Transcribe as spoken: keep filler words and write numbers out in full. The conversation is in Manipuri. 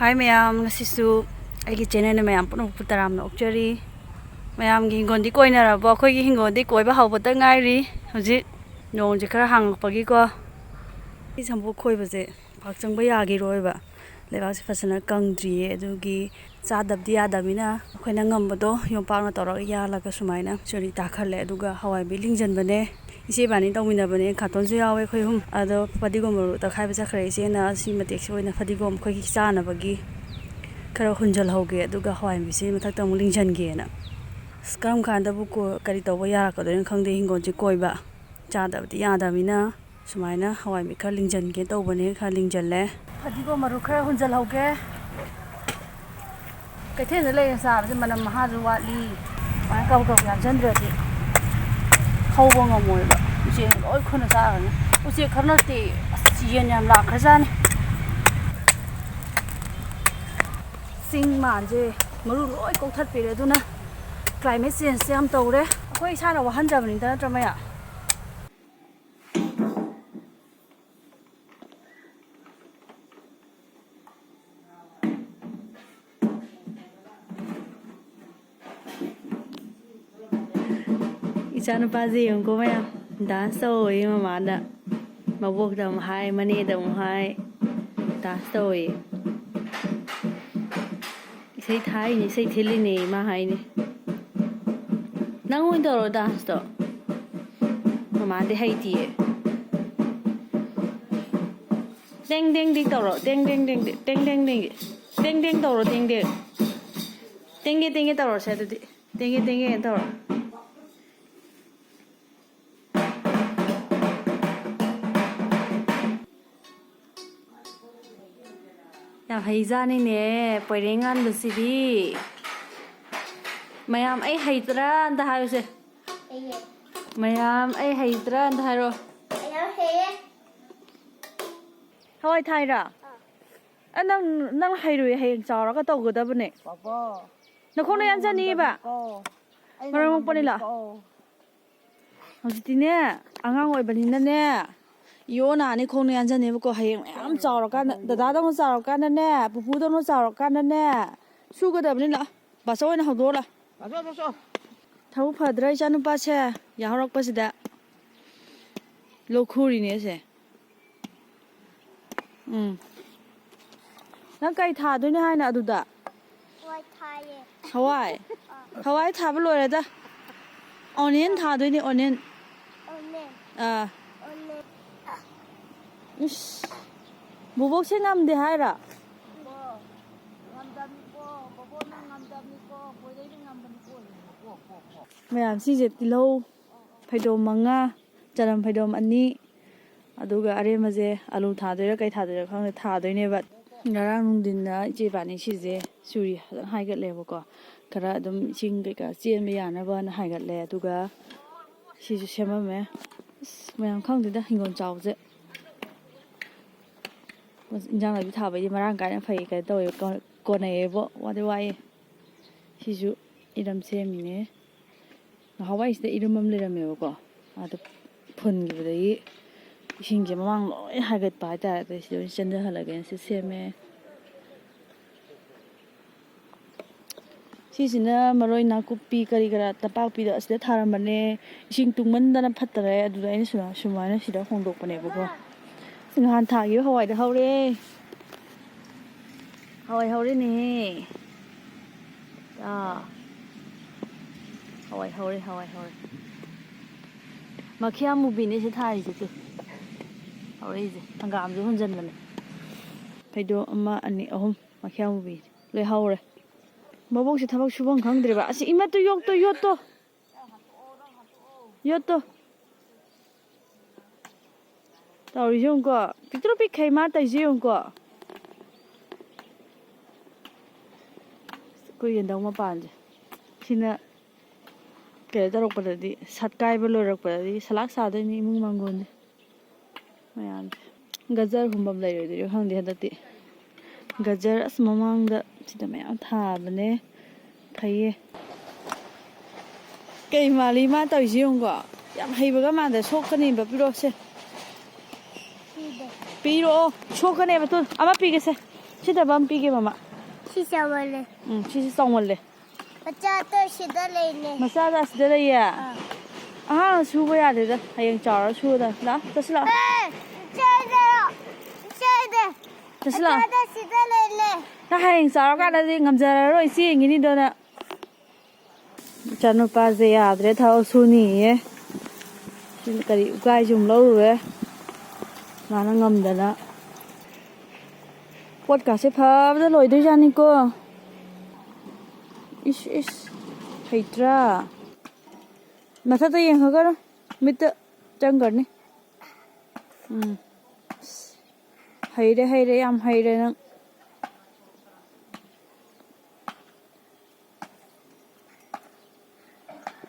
ꯍꯥꯏ ꯃꯌꯥꯝ, ꯉꯁꯤꯁꯨ ꯑꯩꯒꯤ ꯆꯦꯅꯦꯜꯗ ꯃꯌꯥꯝ ꯄꯨꯝꯅꯃꯛꯄꯨ ꯇꯔꯥꯝꯅ ꯑꯣꯛꯆꯔꯤ꯫ ꯃꯌꯥꯝꯒꯤ ꯍꯤꯡꯒꯣꯜꯗꯤ ꯀꯣꯏꯅꯔꯕꯣ? ꯑꯩꯈꯣꯏꯒꯤ ꯍꯤꯡꯒꯣꯜꯗꯤ ꯀꯣꯏꯕ ꯍꯧꯕꯇ ꯉꯥꯏꯔꯤ꯫ ꯍꯧꯖꯤꯛ ꯅꯣꯡꯁꯦ ꯈꯔ ꯍꯥꯡꯉꯛꯄꯒꯤꯀꯣ, ꯁꯤ ꯁꯝꯄꯣꯛ ꯈꯣꯏꯕꯁꯦ ꯄꯥꯛ ꯆꯪꯕ ꯌꯥꯈꯤꯔꯣꯏꯕ꯫ ꯂꯩꯕꯥꯛꯁꯦ ꯐꯖꯅ ꯀꯪꯗ꯭ꯔꯤꯌꯦ, ꯑꯗꯨꯒꯤ ꯆꯥꯗꯕꯗꯤ ꯌꯥꯗꯕꯅꯤꯅ ꯑꯩꯈꯣꯏꯅ ꯉꯝꯕꯗꯣ ꯌꯣꯝꯄꯥꯛꯅ ꯇꯧꯔꯒ ꯌꯥꯜꯂꯒ ꯁꯨꯃꯥꯏꯅ ꯆꯨꯔꯤ ꯇꯥꯈꯜꯂꯦ, ꯑꯗꯨꯒ ꯍꯋꯥꯏꯕꯤ ꯂꯤꯡꯁꯤꯟꯕꯅꯦ꯫ ꯏꯆꯦ ꯏꯕꯥꯅꯤ ꯇꯧꯃꯤꯟꯅꯕꯅꯦ, ꯈꯥꯇꯣꯟꯁꯨ ꯌꯥꯎꯋꯦ ꯑꯩꯈꯣꯏ ꯑꯍꯨꯝ꯫ ꯑꯗꯣ ꯐꯗꯤꯒꯣꯝ ꯃꯔꯨ ꯇꯛꯈꯥꯏꯕ ꯆꯠꯈ꯭ꯔꯦ ꯏꯆꯦꯅ꯫ ꯑꯁꯤ ꯃꯇꯦꯛꯁꯦ ꯑꯣꯏꯅ ꯐꯗꯤꯒꯣꯝ ꯑꯩꯈꯣꯏꯒꯤ ꯆꯥꯅꯕꯒꯤ ꯈꯔ ꯍꯨꯟꯖꯜꯍꯧꯒꯦ, ꯑꯗꯨꯒ ꯍꯋꯥꯏꯕꯤꯁꯤ ꯃꯊꯛꯇ ꯑꯃꯨꯛ ꯂꯤꯡꯁꯤꯟꯒꯦꯅ꯫ ꯑꯁ, ꯀꯔꯝ ꯀꯥꯟꯗꯕꯨ ꯀꯣ-, ꯀꯔꯤ ꯇꯧꯕ ꯌꯥꯔꯛꯀꯗꯣꯏꯅꯣ ꯈꯪꯗꯦ ꯍꯤꯡꯒꯣꯜꯁꯦ ꯀꯣꯏꯕ꯫ ꯆꯥꯗꯕꯗꯤ ꯌꯥꯗꯕꯅꯤꯅ ꯁꯨꯃꯥꯏꯅ ꯍꯋꯥꯏꯕꯤ ꯈꯔ ꯂꯤꯡꯁꯤꯟꯒꯦ ꯇꯧꯕꯅꯦ, ꯈꯔ ꯂꯤꯡꯁꯤꯜꯂꯦ꯫ ꯐꯗꯤꯒꯣꯝ ꯃꯔꯨ ꯈꯔ ꯍꯨꯟꯖꯜꯍꯧꯒꯦ꯫ ꯀꯩꯊꯦꯜꯗ ꯂꯩꯔ ꯆꯥꯕꯁꯦ ꯃꯅꯝ ꯃꯍꯥꯁꯨ ꯋꯥꯠꯂꯤ꯫ ꯁꯨꯃꯥꯏꯅ ꯀꯕꯛ ꯀꯕꯛ ꯌꯥꯟꯁꯤꯟꯗ꯭ꯔꯗꯤ ꯍꯧꯕ ꯉꯝꯃꯣꯏꯕ꯫ ꯎꯆꯦꯛꯅ ꯂꯣꯏ ꯈꯨꯅ ꯆꯥꯈ꯭ꯔꯅꯤ꯫ ꯎꯆꯦꯛ ꯈꯔ ꯅꯠꯇꯦ, ꯑꯁ, ꯌꯦꯟ ꯌꯥꯝ ꯂꯥꯛꯈ꯭ꯔꯖꯥꯠꯅꯤ꯫ ꯆꯤꯡ ꯃꯥꯟꯁꯦ ꯃꯔꯨ ꯂꯣꯏ ꯀꯣꯛꯊꯠꯄꯤꯔꯦ, ꯑꯗꯨꯅ climate changeꯁꯦ ꯌꯥꯝ ꯇꯧꯔꯦ꯫ ꯑꯩꯈꯣꯏ ꯏꯁꯥꯅ ꯋꯥꯍꯟꯖꯕꯅꯤꯗ, ꯅꯠꯇ꯭ꯔ ꯃꯌꯥ? ꯏꯆꯥꯅꯨꯄꯥꯁꯦ ꯌꯦꯡꯉꯨꯀꯣ ꯃꯌꯥꯝ, dance ꯇꯧꯋꯦ ꯃꯃꯥꯗ꯫ ꯃꯕꯣꯛꯇ ꯑꯃꯨꯛ ꯍꯥꯏ, ꯃꯅꯦꯗ ꯑꯃꯨꯛ ꯍꯥꯏ, dance ꯇꯧꯋꯦ꯫ ꯏꯁꯩ ꯊꯥꯔꯤꯅꯦ, ꯏꯁꯩ ꯊꯤꯜꯂꯤꯅꯦ ꯃꯥ ꯍꯥꯏꯅꯦ꯫ ꯅꯪ ꯑꯣꯏꯅ ꯇꯧꯔꯣ danceꯇꯣ꯫ ꯃꯃꯥꯗꯤ ꯍꯩꯇꯤꯌꯦ꯫ ꯇꯦꯡ ꯇꯦꯡ ꯇꯦꯡ ꯇꯧꯔꯣ꯫ ꯇꯦꯡ ꯇꯦꯡ ꯇꯦꯡ ꯇꯦꯡ꯫ ꯇꯦꯡ ꯇꯦꯡ ꯇꯦꯡ꯫ ꯇꯦꯡ ꯇꯦꯡ ꯇꯧꯔꯣ, ꯇꯦꯡ ꯇꯦꯡ꯫ ꯇꯦꯡꯒꯦ ꯇꯦꯡꯒꯦ ꯇꯧꯔꯁꯦ ꯑꯗꯨꯗꯤ꯫ ꯇꯦꯡꯒꯦ ꯇꯦꯡꯒꯦ ꯇꯧꯔꯣ꯫ ꯌꯥꯝ ꯍꯩꯖꯥꯅꯤꯅꯦ ꯄꯣꯏꯔꯦꯡ ꯉꯥꯟꯕꯁꯤꯗꯤ꯫ ꯃꯌꯥꯝ, "ꯑꯩ ꯍꯩꯇ꯭ꯔꯥ?" ꯑꯝꯇ ꯍꯥꯏꯌꯨꯁꯦ꯫ ꯍꯩꯌꯦ꯫ ꯃꯌꯥꯝ, "ꯑꯩ ꯍꯩꯇ꯭ꯔꯥ?" ꯑꯝꯇ ꯍꯥꯏꯔꯣ꯫ ꯃꯌꯥꯝ ꯍꯩꯌꯦ꯫ ꯍꯋꯥꯏ ꯊꯥꯏꯔꯥ? ꯑꯥ꯫ ꯑ, ꯅꯪ, ꯅꯪ ꯍꯩꯔꯣꯏ, ꯍꯌꯦꯡ ꯆꯥꯎꯔꯒ ꯇꯧꯒꯗꯕꯅꯦ꯫ ꯕꯥꯕꯥ꯫ ꯅꯈꯣꯡꯅ ꯌꯥꯟꯖꯅꯤꯕ? ꯀꯣ꯫ ꯑꯩ ꯃꯔꯝ ꯃꯣꯛꯄꯅꯤ ꯂꯥ? ꯉꯝꯕꯅꯤꯀꯣ꯫ ꯍꯧꯖꯤꯛꯇꯤꯅꯦ, ꯑꯉꯥꯡ ꯑꯣꯏꯕꯅꯤꯅꯅꯦ, ꯌꯣꯅꯥꯅꯤ ꯈꯣꯡꯅ ꯌꯥꯟꯖꯅꯦꯕꯀꯣ꯫ ꯍꯌꯦꯡ ꯃꯌꯥꯝ ꯆꯥꯎꯔꯀꯥꯟꯗ, ꯗꯗꯥꯗꯧꯅ ꯆꯥꯎꯔꯀꯥꯟꯗꯅꯦ, ꯄꯨꯄꯨꯗꯧꯅ ꯆꯥꯎꯔꯀꯥꯟꯗꯅꯦ, ꯁꯨꯒꯗꯕꯅꯤ꯫ ꯂꯥꯛ, ꯕꯥꯆꯧ ꯑꯣꯏꯅ ꯍꯧꯗꯣꯛꯑꯣ ꯂꯥꯛ꯫ ꯕꯥꯆꯧ, ꯕꯥꯆꯧ꯫ ꯊꯕꯛ ꯐꯗ꯭ꯔꯥ ꯏꯆꯥꯅꯨꯄꯥꯁꯦ? ꯌꯥꯍꯧꯔꯛꯄꯁꯤꯗ ꯂꯣꯛ ꯈꯨꯔꯤꯅꯦ ꯑꯁꯦ꯫ ꯎꯝ꯫ ꯅꯪ ꯀꯩ ꯊꯥꯗꯣꯏꯅꯦ ꯍꯥꯏꯅ ꯑꯗꯨꯗ? ꯍꯋꯥꯏ ꯊꯥꯏꯌꯦ꯫ ꯍꯋꯥꯏ? ꯑꯥ꯫ ꯍꯋꯥꯏ ꯊꯥꯕ ꯂꯣꯏꯔꯦꯗ꯫ ꯑꯣꯅꯤꯌꯟ ꯊꯥꯗꯣꯏꯅꯦ, ꯑꯣꯅꯤꯌꯟ꯫ ꯑꯣꯅꯤꯌꯟ꯫ ꯑꯥ꯫ ꯑꯣꯅꯤꯌꯟ꯫ ꯏꯁ꯫ ꯕꯣꯕꯣꯛꯁꯦ ꯉꯝꯗꯦ ꯍꯥꯏꯔꯣ? ꯉꯝꯗꯕꯅꯤꯀꯣ, ꯕꯣꯕꯣꯛꯅ ꯉꯝꯗꯕꯅꯤꯀꯣ, ꯀꯣꯏꯔꯩꯅ ꯉꯝꯕꯅꯤꯀꯣ꯫ ꯃꯌꯥꯝ, ꯁꯤꯁꯦ ꯇꯤꯜꯍꯧ ꯐꯩꯗꯣꯝ ꯃꯉꯥ, ꯆꯅꯝ ꯐꯩꯗꯣꯝ ꯑꯅꯤ, ꯑꯗꯨꯒ ꯑꯔꯦꯝꯕꯁꯦ ꯑꯂꯨ ꯊꯥꯗꯣꯏꯔꯥ ꯀꯩ ꯊꯥꯗꯣꯏꯔꯥ ꯈꯪꯗꯦ, ꯊꯥꯗꯣꯏꯅꯦꯕ꯫ ꯉꯔꯥꯡ ꯅꯨꯡꯊꯤꯟꯅ ꯏꯆꯦ ꯏꯕꯥꯅꯤ ꯁꯤꯁꯦ ꯆꯨꯔꯤ ꯐꯖꯅ ꯍꯥꯏꯒꯠꯂꯦꯕꯀꯣ꯫ ꯈꯔ ꯑꯗꯨꯝ ꯏꯁꯤꯡ ꯀꯩꯀꯥ ꯆꯦꯟꯕ ꯌꯥꯅꯕꯅ ꯍꯥꯏꯒꯠꯂꯦ꯫ ꯑꯗꯨꯒ ꯁꯤꯁꯨ ꯁꯦꯝꯃꯝꯃꯦ꯫ ꯑꯁ, ꯃꯌꯥꯝ ꯈꯪꯗꯦꯗ, ꯍꯤꯡꯒꯣꯜ ꯆꯥꯎꯕꯁꯦ꯫ ꯏꯟꯖꯥꯡ ꯅꯥꯄꯤ ꯊꯥꯕꯩꯗꯤ ꯃꯔꯥꯡ ꯀꯥꯏꯅ ꯐꯩ, ꯀꯩꯅꯣ ꯇꯧꯋꯦ, ꯀꯣ-, ꯀꯣꯟꯅꯩꯌꯦꯕꯣ꯫ ꯋꯥꯗꯤ ꯋꯥꯏꯌꯦ꯫ ꯁꯤꯁꯨ ꯏꯔꯝ ꯁꯦꯝꯃꯤꯅꯦ꯫ ꯅꯍꯥꯟꯋꯥꯏꯁꯤꯗ ꯏꯔꯝ ꯑꯃ ꯂꯩꯔꯝꯃꯦꯕꯀꯣ, ꯑꯗꯨ ꯐꯨꯟꯈꯤꯕꯗꯒꯤ ꯏꯁꯤꯡꯁꯦ ꯃꯃꯥꯡ ꯂꯣꯏ ꯍꯥꯏꯒꯠꯄ ꯍꯥꯏꯇꯥꯔꯦ꯫ ꯑꯗꯩ ꯁꯤꯗ ꯑꯣꯏꯅ ꯆꯦꯟꯊꯍꯜꯂꯒꯦꯅ ꯁꯤ ꯁꯦꯝꯃꯦ꯫ ꯁꯤꯁꯤꯅ ꯃꯔꯣꯏ ꯅꯥꯀꯨꯞꯄꯤ ꯀꯔꯤ ꯀꯔꯥ ꯅꯄꯥꯛꯄꯤꯗꯣ ꯑꯁꯤꯗ ꯊꯥꯔꯝꯕꯅꯦ꯫ ꯏꯁꯤꯡ ꯇꯨꯡꯃꯟꯗꯅ ꯐꯠꯇꯔꯦ꯫ ꯑꯗꯨꯗ ꯑꯩꯅ ꯁꯨꯃꯥꯏ-, ꯁꯨꯃꯥꯏꯅ ꯁꯤꯗ ꯍꯣꯡꯗꯣꯛꯄꯅꯦꯕꯀꯣ꯫ ꯅꯍꯥꯟ ꯊꯥꯈꯤꯕ ꯍꯋꯥꯏꯗ ꯍꯧꯔꯦ꯫ ꯍꯋꯥꯏ ꯍꯧꯔꯦꯅꯦꯍꯦ꯫ ꯑꯥ꯫ ꯍꯋꯥꯏ ꯍꯧꯔꯦ, ꯍꯋꯥꯏ ꯍꯧꯔꯦ꯫ ꯃꯈꯤꯌꯥ ꯃꯨꯕꯤꯅꯦ ꯁꯤ ꯊꯥꯔꯤꯁꯦ ꯇꯨ꯫ ꯍꯧꯔꯛꯏꯁꯦ꯫ ꯍꯪꯒꯥꯝꯁꯨ ꯍꯨꯟꯖꯟꯕꯅꯦ꯫ ꯐꯩꯗꯣꯝ ꯑꯃ, ꯑꯅꯤ, ꯑꯍꯨꯝ꯫ ꯃꯈꯤꯌꯥ ꯃꯨꯕꯤ꯫ ꯂꯣꯏ ꯍꯧꯔꯦ꯫ ꯃꯕꯣꯛꯁꯦ ꯊꯕꯛ ꯁꯨꯐꯝ ꯈꯪꯗ꯭ꯔꯦꯕ꯫ ꯑꯁꯤ ꯏꯃꯠꯇꯨ ꯌꯣꯛꯇꯣ, ꯌꯣꯠꯇꯣ꯫ ꯌꯣꯠꯇꯣ꯫ ꯇꯧꯔꯤꯁꯦ ꯌꯦꯡꯉꯨꯀꯣ꯫ ꯄꯤꯛꯇ꯭ꯔꯨ ꯄꯤꯛꯈꯩ ꯃꯥ ꯇꯧꯔꯤꯁꯦ ꯌꯦꯡꯉꯨꯀꯣ꯫ ꯑꯩꯈꯣꯏ ꯌꯦꯟꯗꯧ ꯃꯄꯥꯟꯁꯦ꯫ ꯁꯤꯅ ꯀꯩꯅꯣ ꯇꯧꯔꯛꯄꯗꯗꯤ, ꯁꯠꯀꯥꯏꯕ ꯂꯣꯏꯔꯛꯄꯗꯗꯤ ꯁꯂꯥꯛ ꯁꯥꯗꯣꯏꯅꯤ ꯏꯃꯨꯡ ꯃꯪꯒꯣꯟꯁꯦ꯫ ꯃꯌꯥꯝꯁꯦ꯫ ꯒꯖꯔ ꯍꯨꯟꯐꯝ ꯂꯩꯔꯣꯏꯗꯣꯏꯔꯥ ꯈꯪꯗꯦ ꯍꯟꯗꯛꯇꯤ꯫ ꯒꯖꯔ ꯑꯁ ꯃꯃꯥꯡꯗ ꯁꯤꯗ ꯃꯌꯥꯝ ꯊꯥꯕꯅꯦ꯫ ꯐꯩꯌꯦ꯫ ꯀꯩ ꯃꯥꯜꯂꯤ ꯃꯥ ꯇꯧꯔꯤꯁꯤ ꯌꯦꯡꯉꯨꯀꯣ꯫ ꯌꯥꯝ ꯍꯩꯕꯒ ꯃꯥꯟꯗ ꯁꯣꯛꯀꯅꯤꯕ ꯄꯤꯔꯣꯛꯁꯦ꯫ ꯄꯤꯔꯛꯑꯣ꯫ ꯁꯣꯛꯀꯅꯦꯕ꯫ ꯇꯨ ꯑꯃ ꯄꯤꯒꯦꯁꯦ꯫ ꯁꯤꯗꯕ ꯑꯃ ꯄꯤꯒꯦ ꯃꯃꯥ꯫ ꯁꯤ ꯆꯥꯎꯃꯜꯂꯦ꯫ ꯎꯝ, ꯁꯤꯁꯤ ꯆꯥꯎꯃꯜꯂꯦ꯫ ꯃꯆꯥꯗꯣ ꯁꯤꯗ ꯂꯩꯅꯦ꯫ ꯃꯆꯥꯗ ꯑꯁꯤꯗ ꯂꯩꯌꯦ꯫ ꯑꯥ꯫ ꯑꯉꯥꯡꯅ ꯁꯨꯕ ꯌꯥꯗꯦꯗ꯫ ꯍꯌꯦꯡ ꯆꯥꯎꯔ ꯁꯨꯗ꯫ ꯂꯥꯛꯑꯣ, ꯆꯠꯁꯤ ꯂꯥꯛꯑꯣ꯫ ꯑꯦ, ꯆꯦꯗꯣ, ꯆꯦꯗꯣ꯫ ꯆꯠꯁꯤ ꯂꯥꯛꯑꯣ꯫ ꯃꯆꯥꯗꯣ ꯁꯤꯗ ꯂꯩꯅꯦ꯫ ꯅꯪ ꯍꯌꯦꯡ ꯆꯥꯎꯔꯀꯥꯟꯗꯗꯤ ꯉꯝꯖꯔꯔꯣꯏ, ꯆꯦꯟꯈꯤꯅꯤꯗꯣ ꯅꯪ꯫ ꯏꯆꯥꯅꯨꯄꯥꯁꯦ ꯌꯥꯗ꯭ꯔꯦ, ꯊꯕꯛ ꯁꯨꯅꯤꯌꯦ꯫ ꯁꯤꯅ ꯀꯔꯤ ꯎꯀꯥꯏꯁꯨ ꯑꯃꯨꯛ ꯂꯧꯔꯨꯔꯦ꯫ ꯃꯥꯅ ꯉꯝꯗꯅ꯫ ꯄꯣꯠꯀꯥꯁꯦ ꯐꯕꯗ ꯂꯣꯏꯗꯣꯏꯖꯥꯠꯅꯤꯀꯣ꯫ ꯏꯁ, ꯏꯁ꯫ ꯍꯩꯇ꯭ꯔꯥ? ꯃꯊꯛꯇ ꯌꯦꯡꯍꯧꯒꯅꯨ꯫ ꯃꯤꯠꯇ ꯆꯪꯈ꯭ꯔꯅꯤ꯫ ꯎꯝ꯫ ꯍꯩꯔꯦ, ꯍꯩꯔꯦ, ꯌꯥꯝ ꯍꯩꯔꯦ ꯅꯪ꯫